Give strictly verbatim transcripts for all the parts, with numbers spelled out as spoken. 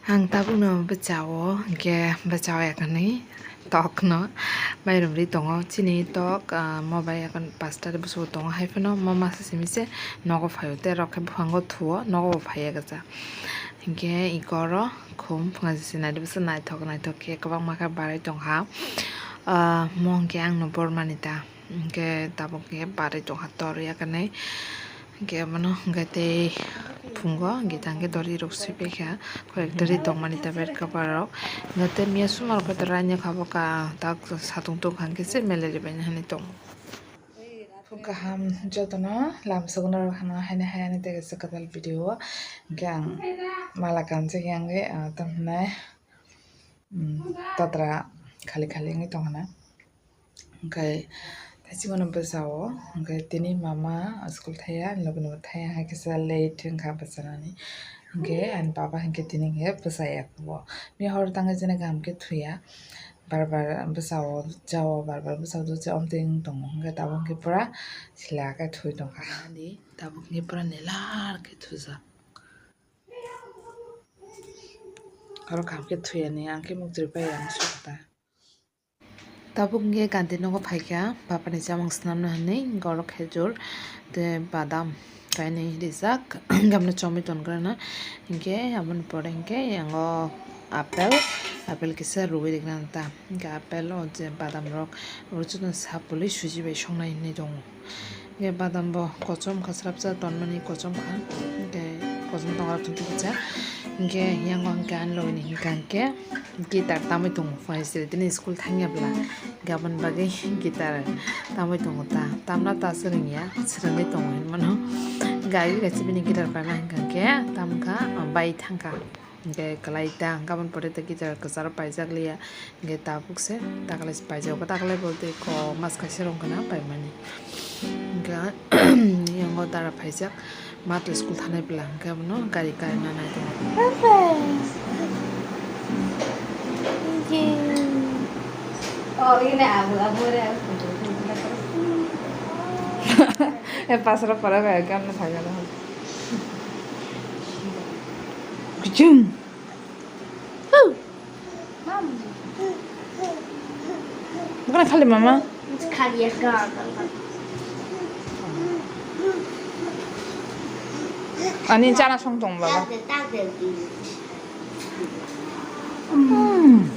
Ang tabukno bwchao, hwnkhe bwchao yakarni tokno mairum ri tongo. Chini tok, ah, mo bai yakar pasta de bwskango tongo, hai phano mo masa simi se nogo phaio, tei rok khe buphango thuo, nogo bo phaiya kwchak. Hwnkhe iko oro khum phunga se naidi bwsa naithok naithok khe kwbangma khe barwi tongkha. Ah, mo hwnkhe angno bor mani ta. Hwnkhe tabuk khe barwi tongkha tor yakarni. Hwnkhe abono hwnkhe tei phungo hwnkhe tangkhe dori rok swipaikha, koyek dori tongmani ta bed cover rok. Hwnkhe tei miya sumar khe tor ranya kha bo ka tak satung tongkha hwnkhe se malaria bai hinwi tongo. Phung kaham jotono lam sogono rok hano haino hai ani tei kaisa kwtal video o hwnkhe ang mala kanjak yang khe, ah, tamo hinai, um, totra khali khali wngwi tongkha na. Hwnkhe thaisingano bwsao, hwnkhe tini mama school thaya, logi logi thaya, hai kisa late wngkha bwchanani. Hwnkhe ani baba hwnkhe tini hwnkhe bwchaya kubo. Bini horo tangwi jene kaham khe thuya, bar bar bwsao jao, bar bar bwsao do jao, omtwi wng tongo. Hwnkhe tabuk hwnkhe pura sila khe thwi tongkha. Ani tabuk hwnkhe pura nelar khe thujak. Oro kaham khe thuyani, ang khe muktrwi pai ang sukha ta. Tabuk hwnkhe kanti nogo phaikha, bapani chamung swnamna hwnwi, hwnkhe oro khejur tei badam kainwi rijak, hwnkhe abono chomwi tongrana, hwnkhe aboni pore hwnkhe yango apple, apple kisa rwui rigrana ta, hwnkhe apple o je badam rok, oro jotono sapului suji bai songnai hinwi tongo. Hwnkhe badam bo kochom kha, swrapsa tonmani kochom kha, hwnkhe kochom tongo, tongtwi kisa. Hwnkhe yango hwnkhe ani logi ni hwnkha hwnkhe guitar tamwi tongo, phai se tini school thangya bwla. Hwnkhe aboni bagwi guitar tamwi tongo ta, tamna ta swrwngya, swrwngwi tongo hinmano. Hwnkhe agwi kaisa bini guitar paina hwnkha hwnkhe tamkha, bai thangkha. Hwnkhe kwlai ta, hwnkhe aboni pore tei guitar kwcharo paijak liya, hwnkhe tabuk se taklai se paijak, taklai bolte kok mas kaisa rwng khna paimani. Hwnkhe yango dara paijak, matwi school thanai bwla, hwnkhe abono gari karina nai tongo. E pasra pora kaya gamna thangya na. Kuchung. Bukan kali mama. Ani chana song tong baba. Hmm.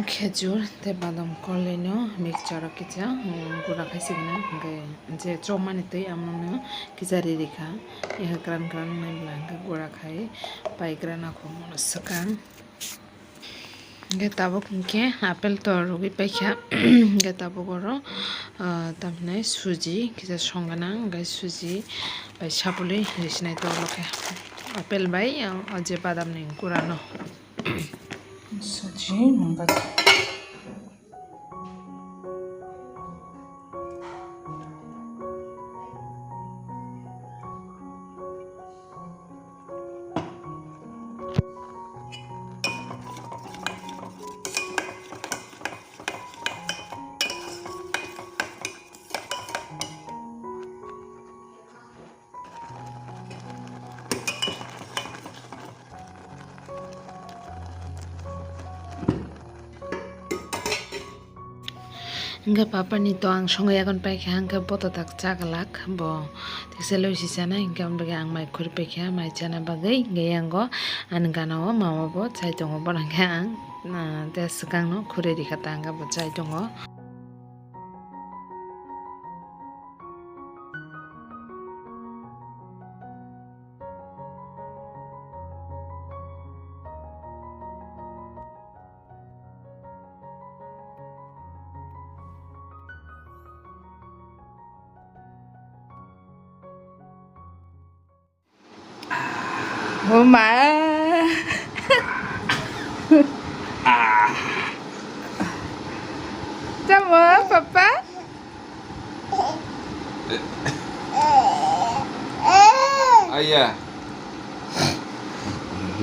Khejur tei badam kwlwino mixture o kisa, um, gura khai sigwna, hwnkhe je chopmani twi amono kisa ri rikha, ekha kwran kwran wngnai bwla hwnkhe gura khai pai kwrana kho mono swkang. Hwnkhe tabuk hwnkhe apple to rwgwi paikha, hwnkhe tabuk oro, ah, tamhinai suji kisa song gwnang, hwnkhe suji bai sapului risinai tolo khe apple bai, ah, o je badamni gurano. Suji mungkha. Hwnkhe papani to ang songwi yagon paikha, hwnkhe bo to tak chaglak, bo tekse loi si chanai, hwnkhe aboni bagwi ang mai khuri paikha, mai chana bagwi. Hwnkhe yango ani gana o mama bo chai tongo, bono hwnkhe ang, ah, tei swkang no khuri rikha ta, hwnkhe bo chai tongo. Huma. Ah. Tamo, papa? Aya.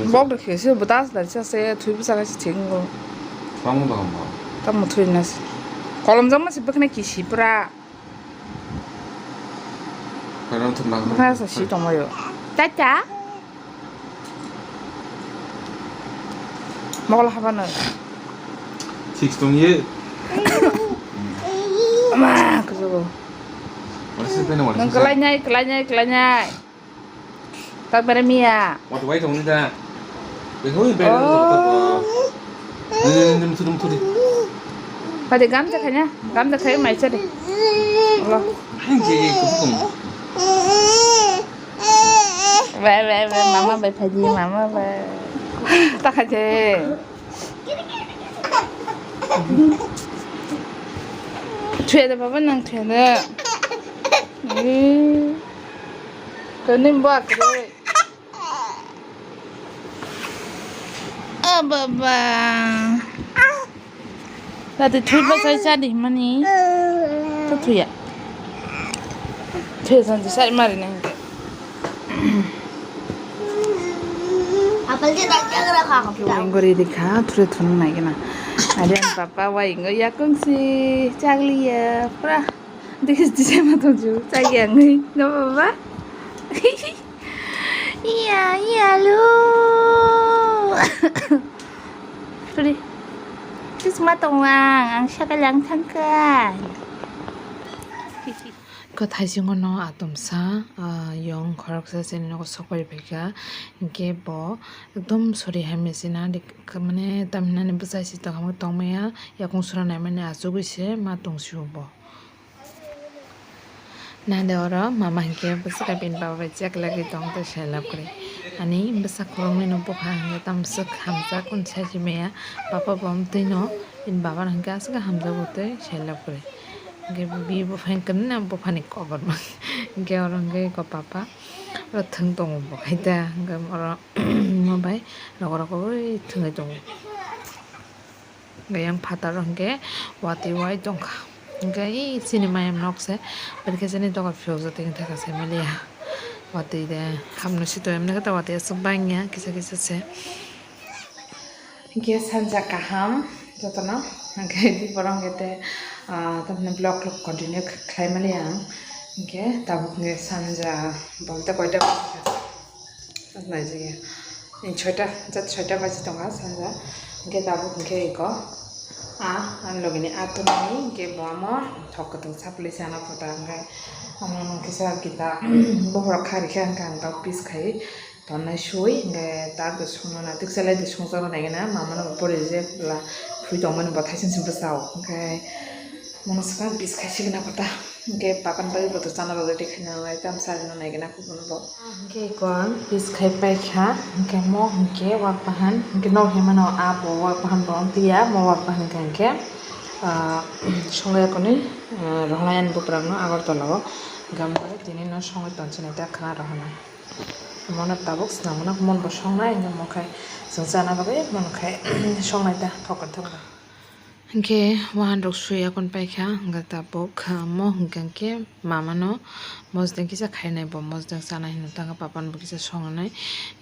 Bok de khesi, botas dan sa se, thui bisa kasi chingo. Tamo da mo. Tamo thui nas. Kolom jama si bekne kisi pra. Kairam thumna. Bwkha sa si tongbaio. Tata. Mokol habano. Six tong ye. Ma, kusugo. Wala six beno wala. Nang six. Kelainai, kelainai, kelainai. Tak bere mia. Wat wai tong ni da. Be hoi be. Oh. Ni, ni, ni, mutu, mutu di. Pade gam te khanya, gam te khayo mai chade. Allah. Hai je, kusugo. Bai, bai, bai, mama bai phaji, mama bai. Ta khaje. Thuya de baba nang thuya de. Eh. Kani bo akre. Ah, baba. Tati thut ba sai cha di mani. To thuya. Thuya san di sai mari nang. Apple je tak jaga rakha. Ingori dikha, thure thunu nai gana. Ari an papa wa ingo yakung si chagli ya pra. Dikis di sai ma tong ju chagi ang ni. No baba. Iya, iya, lu. Sorry. Sis ma tong ang, ang sakal ang thangka. Ko thaisingo no atomsa, ah, yong khoroksa chini nogo sokpari phaikha. Hinkhe bo ekdom sori hai machine dik-, mane tamhinani bwsai si tongmani tongmaya, yakung sura naimani achugwi se ma tongsio bo. Nade oro mama hinkhe bwswk bini baba bai cheklagwi tong tei selap kwrwi. Ani bwsa khulumnino bupha hinkhe tamo swk hamjak hwn saisi maya, papa bo amtwino bini babano hinkhe aswk hamjago tei selap kwrwi. Hinkhe bini bupha hinkhe buphani koborma hinkhe oro hinkhe eko papa oro thwng tongo bo hai ta hinkhe oro mo bai rogo rogo bai thwngwi tongo. Hwnkhe yang phataro hwnkhe watwi wai tongkha. Hwnkhe ei chini mayam nok se, belkhe chini doga phiyokjak tei thaka se maliya. Watwi de hamno sito emne khe ta watwi aswk bangya kisa kisa se. Hwnkhe sanja kaham jotono, hwnkhe borok hwnkhe te, ah, tamni vlog vlog continue khlai maliya ang. Hwnkhe tabuk hwnkhe sanja bolte koita Naijaya. Ni soita, jat soita baji tonga sanja. Hwnkhe tabuk hwnkhe iko. A, ang logini a tongnai, hwnkhe bo amo thok kwtwng sapli sana phuta hwnkhe. Amo nung kisa kita, bohrok kha rikha hwnkhe ang tok piece khai tonnai sui, hwnkhe tabuk songno na tiksa lai de songjakna naigena, mama no pori je la phui tongmani bo thaising se bwsao. Hwnkhe mono swkang piece khai sigena phuta. Hwnkhe bapan bagwi bo to chana rw ready khaina nangnai, tamo sarino naigena kubuno bo. Hwnkhe iko ang piece khai paikha, hwnkhe mo hwnkhe wak bahan, hwnkhe nok himano abo wak bahan bo wng tiya, mo wak bahan hwnkhe hwnkhe, ah, songwi akonwi, ah, rohornai ani bwpwrangno Agartala o, hwnkhe amo tini no songwi tongsinai ta khwna rohornai. Mono tabuk swnam gwnang, mon bo songnai, hwnkhe mo khai chwng chana bagwi mon khai songnai ta, thok kwthok. Hwnkhe wahan rok sui akon paikha, hwnkhe tabuk, ah, mo hwnkhe hwnkhe mama no mosdeng kisa khainai bo, mosdeng chanai hinwi tangkha, papa no bo kisa songnai.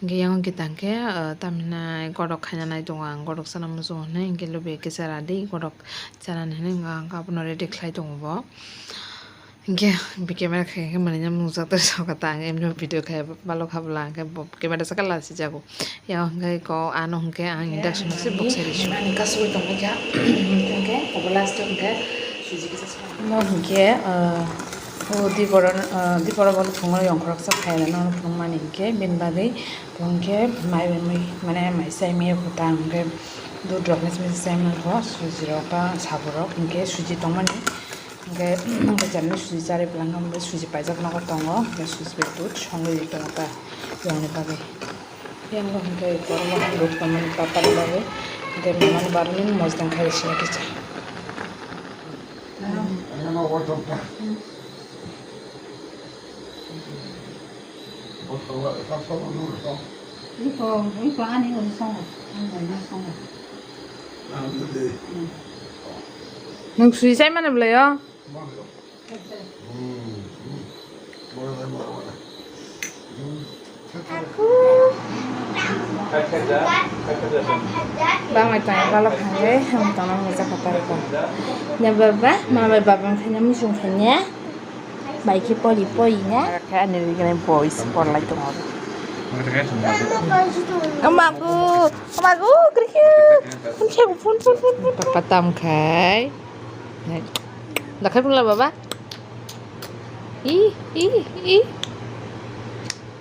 Hwnkhe yang kita hwnkhe, ah, tamhinai godok khaina nai tongo ang, godok chana muchungo hinwi hwnkhe lubi kisa radi, godok chanani hinwi hwnkhe abono ready khlai tongo bo. Hwnkhe B K mara khaikhe manwi nw nukjak tong sok ta ang emni video khai balok habla hwnkhe bo camera saka lasijago. Yang hwnkhe ko ano hwnkhe ang induction se boksa risi. Ani kasugwi tongkha hwnkhe obo last hwnkhe suji kisa sa. No hwnkhe, ah, o diporo, ah, diporo bo thwngwi ongkhoroksa phairano phunukmani hwnkhe bini bagwi hwnkhe mai bai mui mane mai sai maya khuta hwnkhe dudh rok misa misa sai mano suji rok ba sabur rok hwnkhe suji tongmani. Hwnkhe, hwnkhe chwraino suji charwi phlangkha, hwnkhe suji paijak nogo tongo, hwnkhe suji bai dudh songwi tongo ta, yongni bagwi. Yango hwnkhe borokno dudh tongmani papani bagwi, hwnkhe mamani baroni mosdeng khai sini kisa. Iko, iko ani ori songo, ani ori songo. Nwng sui sai mano bwlai o? Bamai tong balok hwnwi, ang tongna mujak kha parkha. Ne baba, mamai baba wngkha ne muchung kha ne. Bai khe pori pori na. Khe ani rwgwlai boys porlai tongo. Amago, amago, kerikil. Phone khe, phone, phone, phone, phone. Papa tam khai. Dakhai phone la baba. Ih, ih, ih.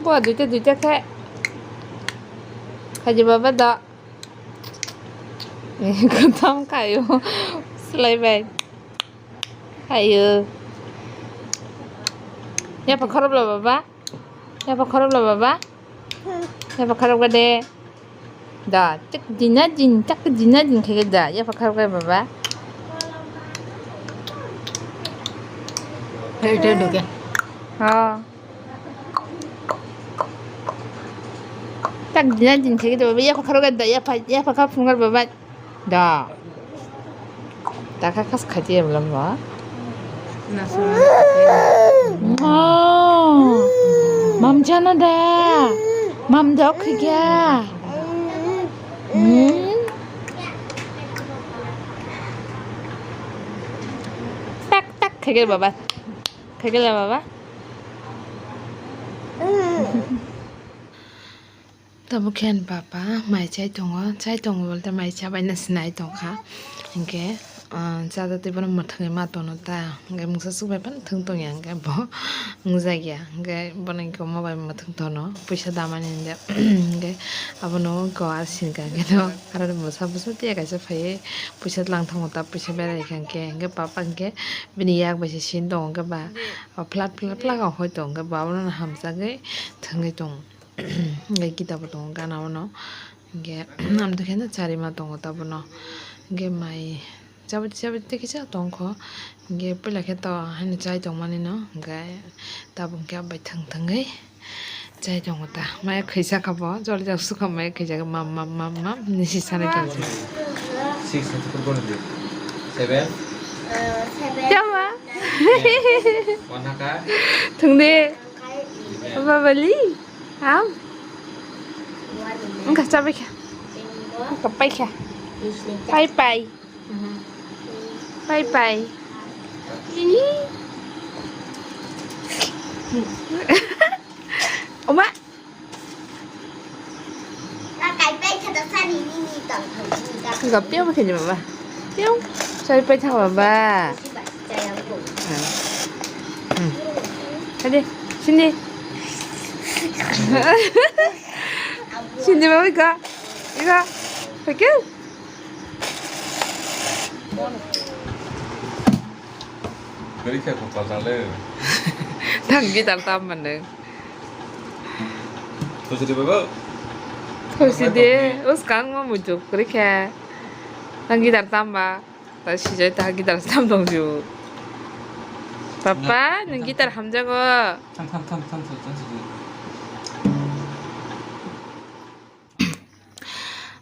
Bo duita, duita khai. Khaji baba da. Kothom khayo. Slai bai. Khayo. Yapha khorop la baba. Yapha khorop la baba. Yapha khorop ga de. Da, chak jina jin, chak jina jin khe da. Yapha khorop ga baba. Hey, hey, doke. Ha. Tak dina din theke do ya pakaro ga da ya pa ya paka phungar baba da. Taka kas khati ya bla ma. Nasra. Oh. Mam jana da. Mam dok khikya. Hmm. Tak tak khikya baba. Khikya baba. Tabuk khe ani papa mai chai tongo, chai tongo bolte mai chabai no sinai tongkha. Hinkhe, ah, chada tei bono mwthangwi ma tono ta, hinkhe mungsa swk bai phano thwng tongya, hinkhe bo wngjakya, hinkhe bono hinkhe omo bai mwthang tono, puisa damani hinkhe, hinkhe abono wngkha aro sinkha, hinkhe no aro bwsa bwsa tiya kaisa phaiwi puisa twlang thango ta, puisa berai kha hinkhe, hinkhe papa hinkhe bini yak bai se sin tongo, hinkhe ba. O flat flat flat o hoi tongo, hinkhe bo abono hamjagwi thwngwi tongo. Hinkhe gita bo tongo gana o no. Hinkhe amtwi khe no charima tongo tabukno. Hinkhe mai chabwi chabwi tei kisa tongkho. Hinkhe puila khe to haino chai tongmani no. Hinkhe tabuk hinkhe abai thwng thwngwi chai tongo ta. Maya khaisa kha bo, joli jak sukha maya khaisa kha mam mam mam mam hinwi si sanai tongsi. Six, seven. Chama. Thungde. Babali. Ham. Engkha chabai kha. Engkha pai kha. Pai pai. Pai pai. Ini. Oma. Gapio ba khe baba. Pio. Sai pai tha baba. Hmm. Hadi, sini. Sini baba ka. Ika. Pakai. Kwrwi khe kokal jale. Thang guitar tam mano. Thusi de baba. Thusi de, uskang ma mujuk kwrwi khe. Thang guitar tam ba. Ta sijai ta guitar tam tong ju. Papa, nang guitar hamjago. Thang, thang, thang, thang, thang, thang, thang.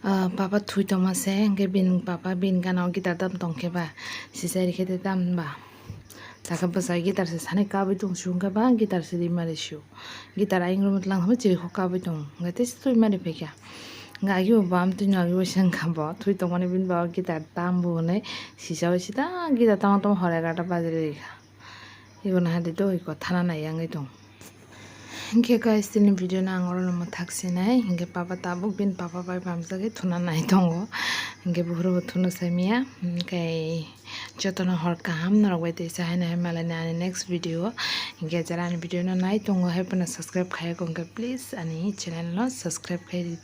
Ah, papa thui tongma se, hingke bini papa bini gana o guitar tam tong khe ba, sisai rikhe te tam ba. Taka bwsai guitar se sanai kabui tong su, hingke ba guitar se rimari su. Guitar ayung rwma tlang thangma chiri kho kabui tong, hingke tei se twi mari phaikha. Hingke agi bo bam twi no agi bo se wngkha bo, thui tongmani bini ba o guitar tam bo hinui sisao sita guitar tamo tamo hor egarota bajili rikha. Ibono hadi do iko thana nai yangwi tong. Hinkhe guys, tini video no ang orono mwthak sinai. Hinkhe papa tabuk bini papa bai bamjagwi thuna nai tongo. Hinkhe buphuru bo thuna sai manya. Hinkhe jotono hor kaham norok bai tei sa haino hai malai nai ani next video. Hinkhe jara ani video no nai tongo hai phano subscribe khaiya kho hinkhe please ani channel no subscribe khai di.